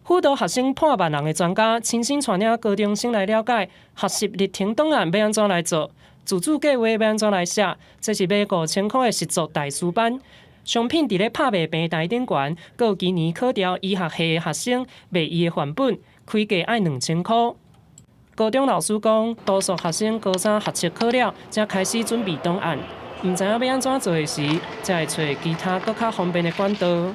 輔導學生破萬人的專家，親身帶領高中生來了解學習歷程檔案欲按怎來做，自主計畫欲按怎來寫，這是賣5000箍的實作大師班。商品佇咧拍賣平台頂懸，閣有今年考著醫學系的學生賣伊的範本，開價愛2000箍。高中老師講，多數學生高三學測考了，才開始準備檔案，毋知影欲按怎做的時，才會揣其他閣較方便的管道。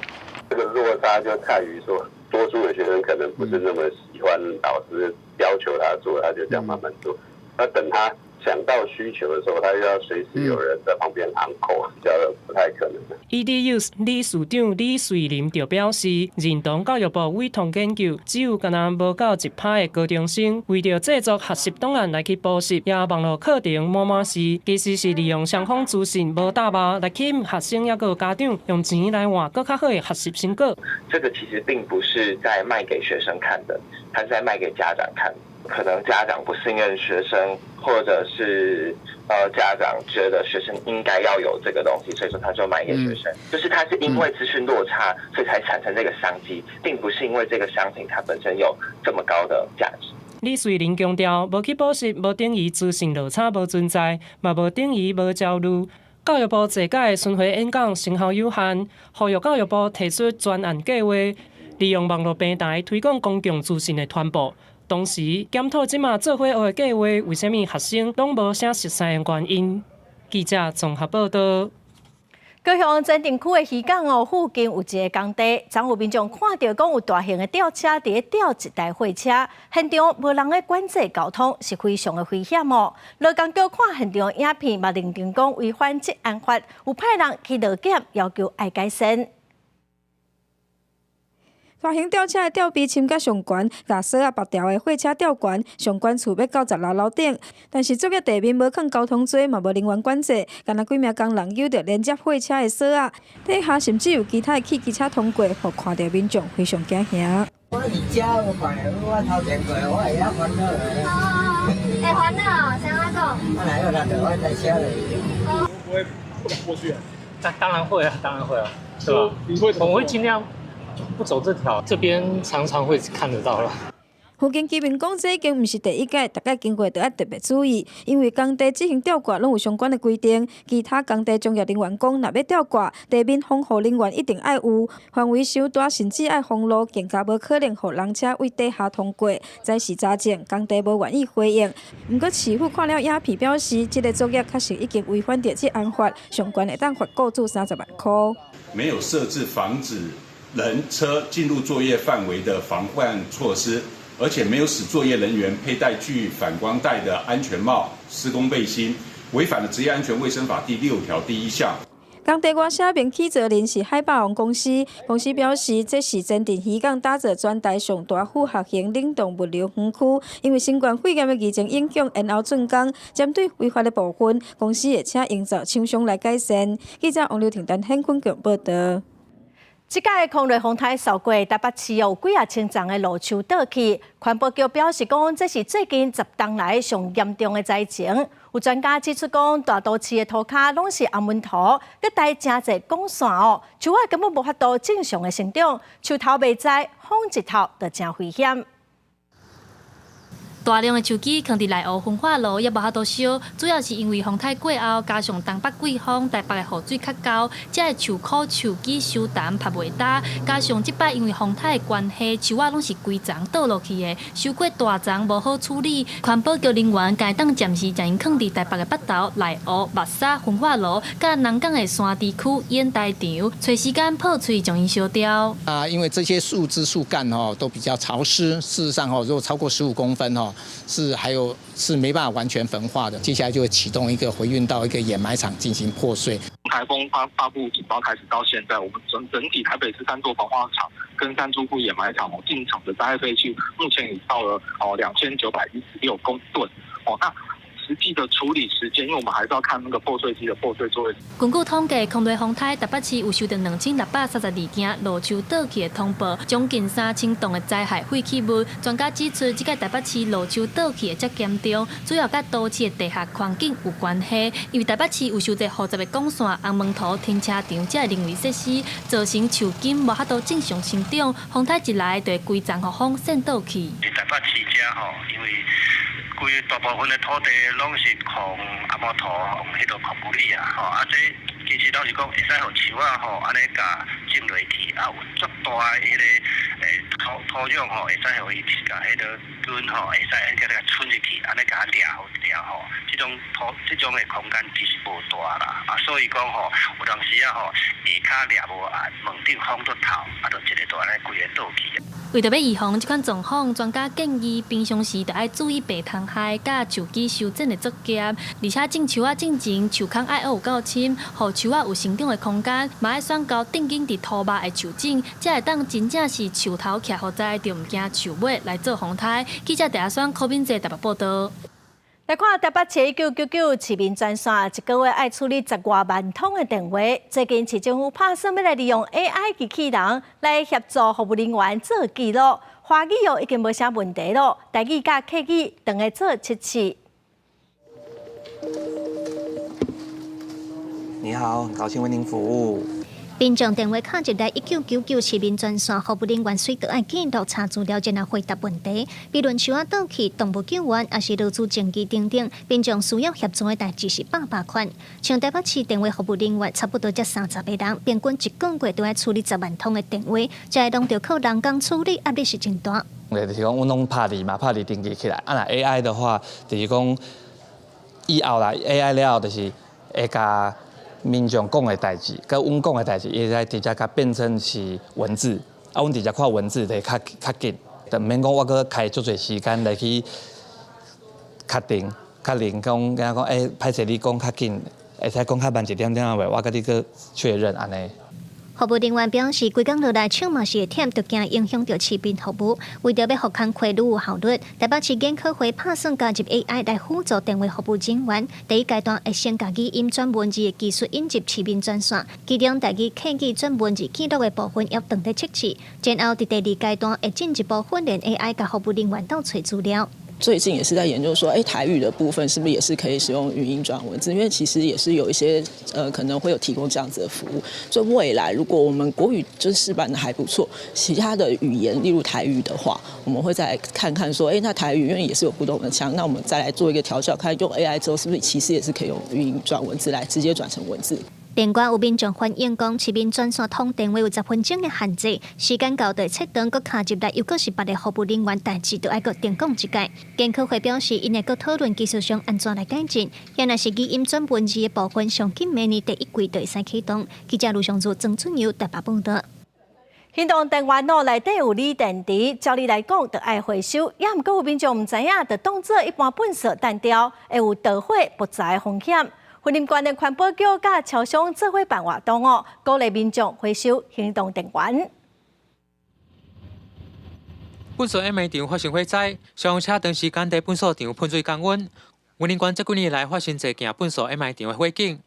這個落差就在於說，多數的學生可能不是那麼喜歡老師要求他做，他就這樣慢慢做。那等他想到需求的時候，他又要隨時有人在旁邊按口，比較不太可能。 EDUS 理事長李瑞林就表示，認同教育部委託研究，只有敢若無夠1%的高中生為著製作學習檔案來去補習，也網路課程滿滿是，其實是利用雙方資訊無搭肉來吸引學生，抑閣有家長用錢來換閣較好的學習成果。這個其實並不是在賣給學生看的，它是在賣給家長看。可能家長不信任學生，或者是家長覺得學生應該要有這個東西，所以說他就賣給學生。就是他是因為資訊落差，所以才產生這個商機，並不是因為這個商品它本身有這麼高的價值。李瑞林強調，無去補習，無等於資訊落差無存在，嘛無等於無焦慮。教育部這屆巡迴演講成效有限，呼籲教育部提出專案計劃，利用網路平台推廣公共資訊的傳播。同時檢討這馬做伙學的計劃，為啥物學生攏無啥熟似的原因？記者綜合報道。高雄前鎮區的漁港哦，附近有一个工地，昨有民眾看著講有大型的吊車佇咧吊一台貨車，現場無人咧管制交通，是非常的危險哦。勞工局看現場影片，嘛認定講違反職安法，有派人去勞檢，要求愛改善。大型吊車的吊臂抻甲上懸，共索仔縛牢的貨車吊懸，上懸厝欲到10樓樓頂。但是作業地面無囥交通錐，嘛無人員管制，干焦幾名工人揪著連接貨車的索仔，底下甚至有其他的汽機車通過，予看著民眾非常驚嚇。我佇遮有看著，我頭前過，我會曉煩惱的。會煩惱，啥人講？我來有人就我在車裡。不會不敢過去啊？當當然會啊，當然會啊，是吧？我會盡量不走這條，這邊常常會看得到了。附近居民講，這已經毋是第一擺，逐擺經過都愛特別注意，因為工地執行吊掛攏有相關的規定。其他工地專業人員講，若欲吊掛，地面防護人員一定愛有，範圍傷大，甚至愛封路，更加無可能予人車對底下通過。這是查證，工地無願意回應。毋過市府看了影片表示，這个作業確實已經違反著職安法，上懸會當罰僱主30萬箍。沒有設置防止人車進入作業範圍的防範措施。而且沒有使作業人員佩戴具反光帶的安全帽、施工背心，違反了職業安全衛生法第6條第1項。工地外寫明起造人是海霸王公司，公司表示這是前鎮漁港打造全台上大複合型冷凍物流園區，因為新冠肺炎的疫情影響，延後竣工。針對違法的部分，公司會請營造廠商來改善。記者王劉婷、陳顯坤報導。這擺空雷風颱掃過台北市有幾仔千叢的路樹倒去，環保局表示講，這是最近10冬來上嚴重的災情。有專家指出講，大都市的塗跤攏是紅毛土，閣帶誠濟管線哦，樹仔根本無法度正常的生長，樹頭袂栽，風一透就誠危險。大量的樹枝囥佇內湖焚化爐，也無法度燒，主要是因為風颱過後，加上東北季風，台北的雨水較厚，才會樹枯樹枝收澹拍袂焦。加上這擺因為風颱的關係，樹仔攏是規叢倒落去的，傷過大叢無好處理。環保局人員該當暫時將𪜶囥佇台北的北投、內湖、木柵焚化爐，佮南港的山豬區演台場，揣時間破碎將𪜶燒掉。啊，因為這些樹枝樹幹吼都比較潮濕，事實上吼，如果超過15公分吼，是還有是沒辦法完全焚化的。接下來就會啟動一個回運到一個掩埋場進行破碎。颱風發布警報開始到現在，我們整體台北市三座焚化廠跟3住戶掩埋場進場的災害廢棄，目前已到了2916公噸哦。那實際的處理時間，因為我們還是要看那個破碎機的破碎作業。根據統計，空雷風颱台北市有收到2632件路樹倒去的通報，將近3000棟的災害廢棄物。專家指出，這擺台北市路樹倒去的遮嚴重，主要佮都市的地下環境有關係。因為台北市有傷濟複雜的管線、紅毛土、停車場這人為設施，造成樹根無法度正常生長，風颱一來就會規叢予風扇倒去。台北市遮吼，因為規大部分的土地攏是空紅毛土、彼个空玻璃啊，吼啊，這其實攏是講會使予樹仔吼，按呢共種落去，啊有足大的彼个土壤吼，會使予伊共彼个根吼，會使按呢共伸入去，按呢共掠好掠吼，這種土這種的空間其實無大啦，啊，所以講吼，有當時啊吼，下跤掠無啊，門頂風都透，啊，就一个就按呢規个倒去啊。為著欲預防這款狀況，專家建議平常時就愛注意病蟲害佮樹枝修剪的作業，而且種樹仔進前，樹空愛挖有夠深，予樹仔有生長的空間，嘛愛選高頂緊佇土肉的樹種，才會當真正是樹頭徛予在，就毋驚樹尾來做風颱。記者鄭阿選、柯敏哲台北報導。來看台北市1999市民專線，一個月愛處理10外萬通的電話。最近市政府拍算欲來利用 AI 機器人來協助服務人員做記錄，華語哦已經無啥問題囉，台語佮客語當下做測試。你好，很高興為您服務。民眾電話敲入來1999市民專線，服務人員隨著愛記錄查資料，然後回答問題。比如樹仔倒去、動物救援，抑是勞資爭議等等，民眾需要協助的代誌是百百款。像台北市電話服務人員差不多才30個人，平均一個月都愛處理10萬通的電話，這個攏著靠人工處理，壓力是真大。就是講，阮攏拍字嘛，拍字登記起來。啊，若 AI 的話，就是講以後啦，AI 了後就是會共民眾講的代誌，佮阮講的代誌，伊會使直接共變成是文字，啊，阮直接看文字就會較較緊，就毋免講我閣開足濟時間來去確定確認講，敢若講，欸，歹勢你講較緊，會使講較慢一點點仔袂？我共你閣確認按呢。服務人員表示，規工落來手嘛是會忝，就驚影響著市民服務。為著欲予工課愈有效率，台北市研考會拍算加入 AI 來輔助電話服務人員。第一階段會先共語音轉文字的技術引入市民專線，其中台語客語轉文字記錄的部分猶當咧測試。然後佇第二階段會進一步訓練 AI，共服務人員鬥揣資料。最近也是在研究說，欸，台語的部分是不是也是可以使用語音轉文字？因為其實也是有一些可能會有提供這樣子的服務。所以未來如果我們國語就是試辦的還不錯，其他的語言，例如台語的話，我們會再來看看說，欸，那台語因為也是有不同的腔，那我們再來做一個調校，看用 AI 之後是不是其實也是可以用語音轉文字來直接轉成文字。另外有民眾反映講，市民專線通電話有10分鐘的限制，時間到就切斷，閣敲入來，又閣是別个服務人員，代誌就愛閣重講一擺。健科會表示，𪜶會閣討論技術上按怎來改進。若是語音轉文字的部分，上緊明年第一季就會使啟動。記者盧尚如、曾俊佑台北報導。行動電源腦內底有鋰電池，照理來講，著愛回收，也毋過有民眾毋知影，就當做一般糞埽擲掉，會有導火爆炸的風險。雲林縣的環保局佮超商做伙辦活動哦，鼓勵民眾回收行動電源。糞埽掩埋場發生火災，消防車長時間佇糞埽場噴水降溫。雲林縣這幾年來發生濟件糞埽掩埋場的火警，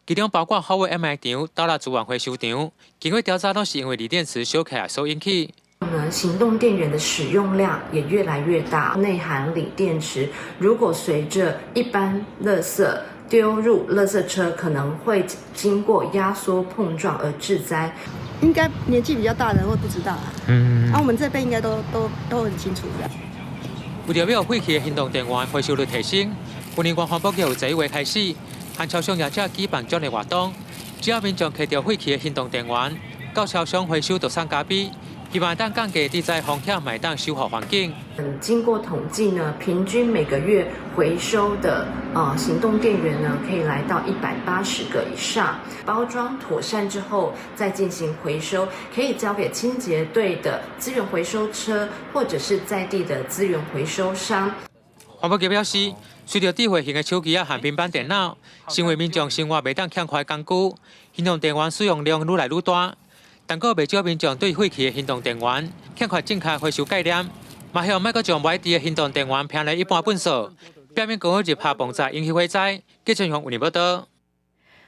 其中包括好尾掩埋場、斗六資源回收場。經過調查，攏是因為鋰電池燒起來所引起。呢，行動電源的使用量也越來越大，內含鋰電池，如果隨着一般垃圾丟入垃圾車，可能會經過壓縮碰撞而致災。應該年紀比較大的人會不知道啊。我們這輩應該都很清楚的。為著欲廢棄的行動電源回收率提升，雲林縣環保局由這一月開始，和超商業者舉辦獎勵活動，只要民眾提著廢棄的行動電源到超商回收，就送咖啡。希望當降低致災風險，嘛會當守護環境。經過統計呢，平均每個月回收的行動電源呢，可以來到180個以上。包裝妥善之後，再進行回收，可以交給清潔隊的資源回收車，或者是在地的資源回收商。環保局表示，隨著智慧型的手機和平板電腦成為民眾生活袂當欠缺的工具，行動電源使用量愈來愈大。但閣袂少民眾對廢棄的行動電源欠缺正確回收概念，嘛希望莫閣將無愛的行動電源拋佇一般糞埽，避免講入拍爆炸引起火災。記者用報道。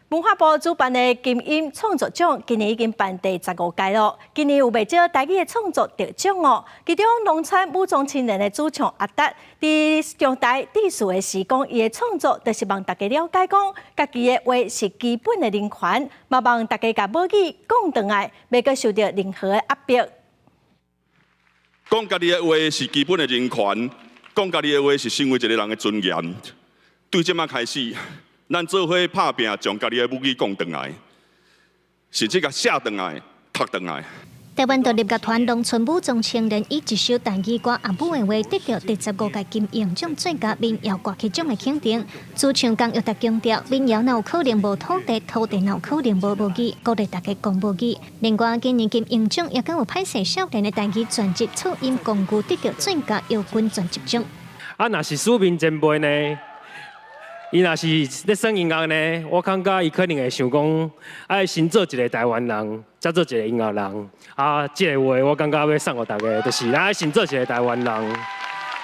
文化部主辦的金音創作獎，今年已經辦第15屆囉。今年有袂少台語的創作得獎哦。其中，農村武裝青年的主唱阿達，佇上台致辭的時講，伊的創作就是望大家了解講，家己的話是基本的人權，嘛望大家共母語講轉來，袂閣受著任何的壓迫。講家己的話是基本的人權，講家己的話是身為一個人的尊嚴。對這擺開始，咱做伙拍拚，將家己的母語講轉來，甚至共寫轉來、讀轉來。台灣獨立樂團農村武裝青年以一首台語歌《阿母的話》得著第15屆金鷹獎最佳民謠歌曲獎的肯定。主唱江玉達強調，民謠若有可能無土地，土地若有可能無母語，鼓勵大家講母語。另外，今年金鷹獎也閣有歹勢少年的台語專輯《噪音公寓》得著最佳搖滾專輯獎。啊，若是書面前輩呢？伊若是咧耍音樂呢，我感覺伊可能會想講，愛先做一個台灣人，才做一個音樂人。啊，這个話我感覺欲送予大家，就是咱愛先做一個台灣人，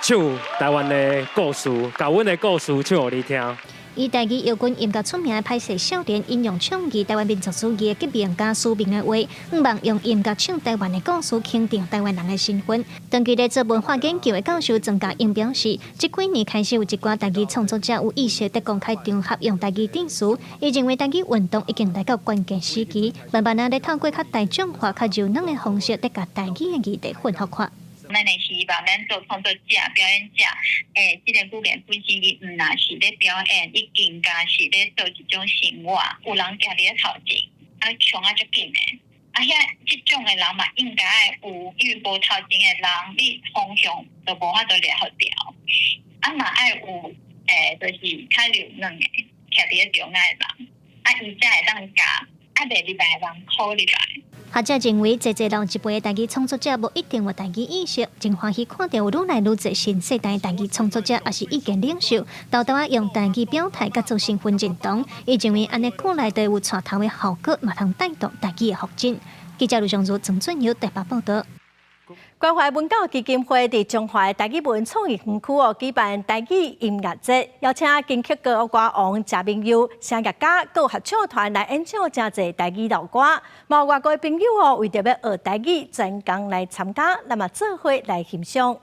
唱台灣的故事，共阮的故事唱予你聽。以台語搖滾音樂出名的歹勢少年，引用倡議台灣民族主義的革命家書明的話，向望用音樂唱台灣的故事，肯定台灣人的身份。長期咧做文化研究的教授莊家英表示，這幾年開始有一寡台語創作者有意識佇公開場合用台語致辭，伊認為台語運動已經來到關鍵時期，慢慢仔咧透過較大眾化、較柔軟的方式，咧共台語的議題混合化。咱會希望咱做創作者、表演者，這个語言本身伊毋若是咧表演，伊更加是咧做一種生活。有人徛佇咧頭前，啊，衝啊足緊的，啊，遐這種的人嘛應該愛有，因為無頭前的人，你方向就無法度掠予著。啊，嘛愛有，就是較柔軟的，徛佇咧中間的人，啊，伊才會當共啊袂入來的人箍入來。學者認為，濟濟老一輩的台語創作者無一定有台語意識，真歡喜看著有愈來愈濟新世代台語創作者，抑是意見領袖，沓沓仔用台語表態，佮做身份認同。伊認為，按呢久來就有帶頭的效果，嘛通帶動台語的發展。記者盧尚如、曾俊友台北報導。關懷文教基金會佇彰化台語文創意園區哦舉辦台語音樂節，邀請金曲歌歌王謝明佑、聲樂家、閣合唱團來演唱誠濟台語老歌。嘛有外國的朋友哦，為著欲學台語，專工來參加，咱嘛做伙來欣賞。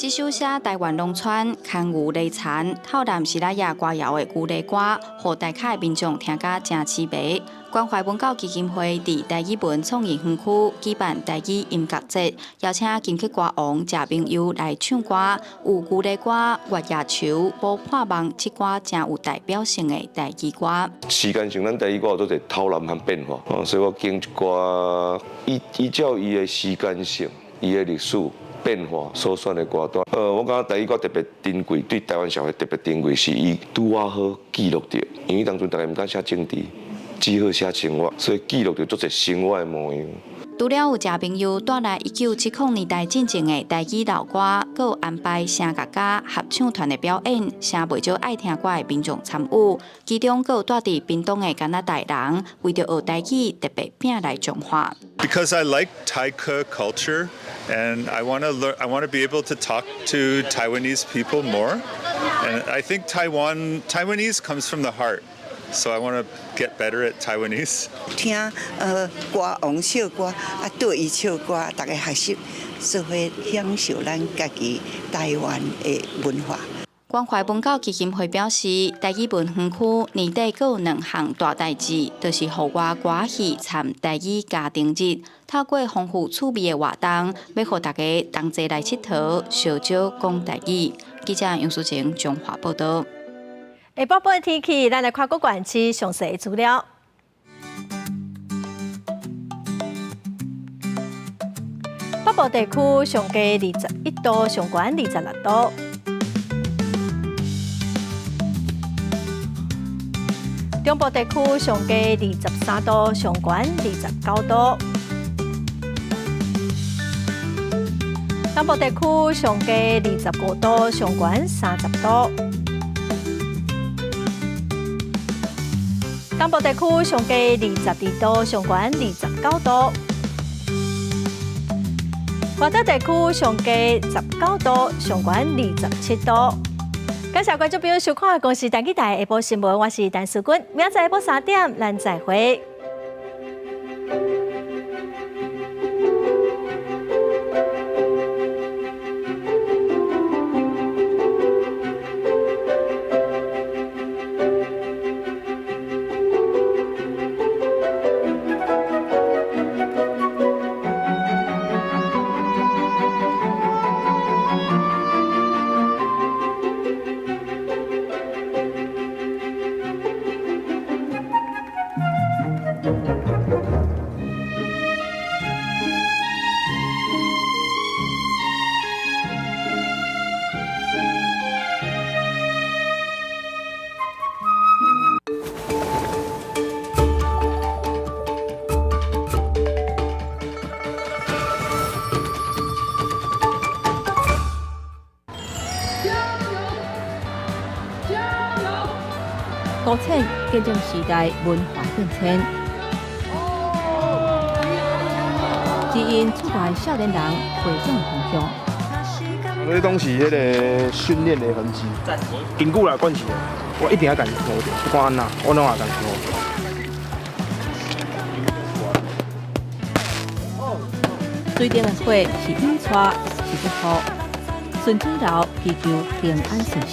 這首寫台灣農村牽牛犁田、透南西拉雅歌謠的牛犁歌，予大崁的民眾聽甲誠悽迷。關懷文教基金會佇台語文創意園區舉辦台語音樂節，邀請金曲歌王謝明佑來唱歌，有牛犁歌、月夜愁、無破夢，這寡誠有代表性的台語歌。時間上，咱台語歌有足濟透南和變化，哦，所以我揀一寡依照伊的時間性、伊的歷史變化所選的歌單。我感覺台語歌特別珍貴，對台灣社會特別珍貴，是伊拄仔好記錄著，因為當陣大家毋敢寫政治，只好寫生活，所以記錄著足濟生活的模樣。除了有謝明佑帶來1970年代進前的台語老歌，閣有安排聲樂家合唱團的表演，聲袂少愛聽歌的民眾參與。其中閣有住佇屏東的加拿大人，為著學台語，特別拼來彰化。 Because I like 台客 culture and I want to learn, I want to be able to talk to Taiwanese people more. And I think Taiwanese comes from the heart. So I want to get better at Taiwanese. 聽歌王唱歌，啊對伊唱歌，大家學習，做伙享受咱家己台灣的文化。關懷文教基金會表示，台語文園區年底閣有兩項大代誌，就是戶外歌戲參台語家庭日，透過豐富趣味的活動，欲予大家同齊來𨑨迌，相招講台語。記者楊淑晴彰化報導。下晡晡的天氣，咱來看各縣市詳細資料。北部地區上低21度，上懸26度。中部地區上低23度，上懸29度。南部地區上低25度，上懸30度。東部地區上低22度，上懸29度。外島地區上低19度，上懸27度。感謝觀眾朋友收看《公視台語台下晡新聞》，我是陳淑君，明仔載下晡3點，咱再會。高清見證時代文化變遷，指引出來少年人發展方向。這攏是彼個訓練的痕跡，根據來關係，我一定要共伊好著，不管按怎，我攏會共伊好。水頂的火是引帶，是祝福。順水流祈求平安順遂。